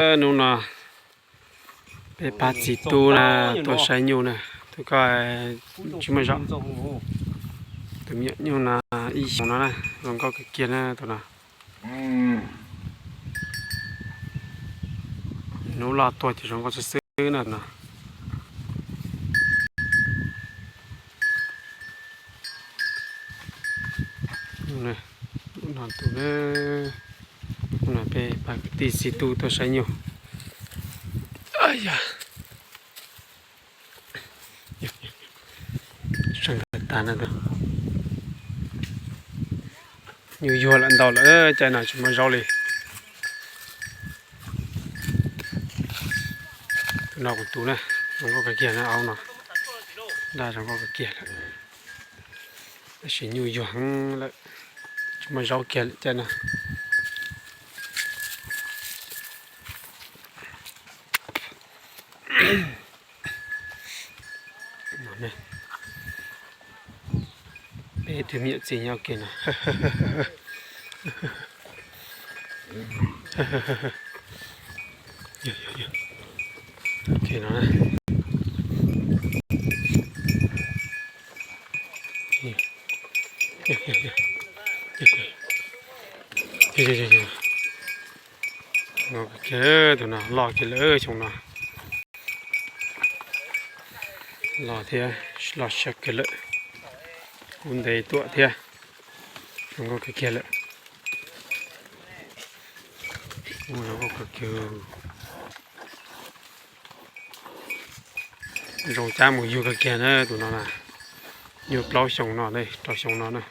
Hnub no peb pab txiv tub na, tuaj saib nyuj na, tus ko tsis muaj zog. Tus me nyuam nyuj no ib xyoos no na, zoo nkauj kawg kiag na tus no. Hnub loj tuaj ces zoo nkauj xwb xwb na tus no. No tus, no peb pab kwv tij txiv tub tuaj saib nyuj. Sab nkawd tas na, nyuj yuag lawm ntau lawm, caij no tsis muaj zaub li. Tus no kuv tus na, zoo nkauj kawg kiag na, aub no, daj zoo nkauj kawg kiag lawm. Tab sis nyuj yuag heev lawm, tsis muaj zaub kiag lawm caij no. Peb tus me nyuam txiv nyob kiag no. Tus no loj kiag lawm xyoo no. Loj thiab, loj siab kawg lawm. Kub ntev tuaj thiab. Zoo nkauj kawg kiag lawm. Zoo nkauj kawg kiag. Zoo cab mus yuag kawg kiag na tus no na. Nyuag plaub xyoo no, rau xyoo no na.